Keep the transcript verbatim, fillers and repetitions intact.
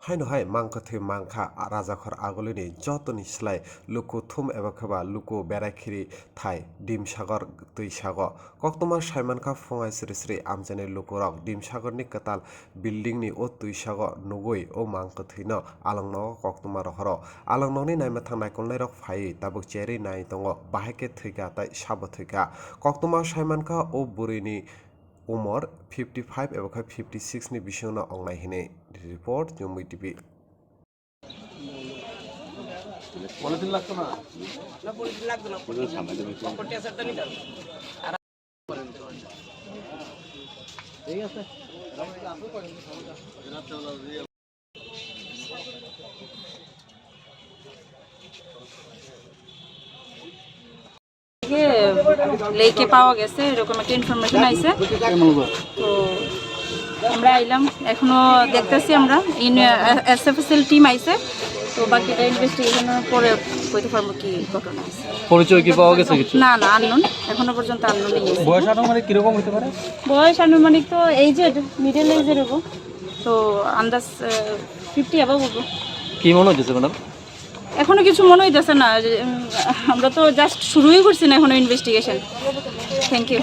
Haino hai mangkwthwi mankha rajakhor agulini jotoni slai luku thum eba kheba luku berai khiri thai dimsagor twisago. Koktwma saimankha phungai sri sri amchaini lukurok dimsagorni kwtal buildingni o twisago nugwi o mangkwthwino alangnogo koktwma rohoro. Alangnokni naimathang naikolnairok phaiwi tabuk cherwi nai tongo, bahai khe thwikha tei sabo thwikha. Koktwma saimankha o bwrwini umor fifty five eba khe fifty six ni bisingno wngnai hwnwi. Report, Chumui T V. Polythene লাগতো না? না, পলিথিন লাগতো না। পলিথিন সামনে দিবি। পকেটে আছে, একটা নিতে হবে। ঠিক আছে। লেকে পাওয়া গেছে, এরকম একটা ইনফরমেশন আইছে। তো আমরা আইলাম, এখনো দেখতেছি আমরা। এসএফএসএল টিম আইছে, তো বাকিটা ইনভেস্টিগেশনের পরে কইতে পারবো কি ঘটনা আছে। পরিচয় কি পাওয়া গেছে কিছু? না, না, আননোন, এখনো পর্যন্ত আননোনই আছে। বয়স আনুমানিক কিরকম হতে পারে? বয়স আনুমানিক তো এজেড, মিডল এজের হবো, তো আন্দাজ ফিফটি অ্যাবাভ হবো। কি মনে হচ্ছে ম্যাডাম? এখনো কিছু মনে হইতেছে না। যে, উম, আমরা তো জাস্ট শুরুই করছি না এখনো ইনভেস্টিগেশন। Thank you.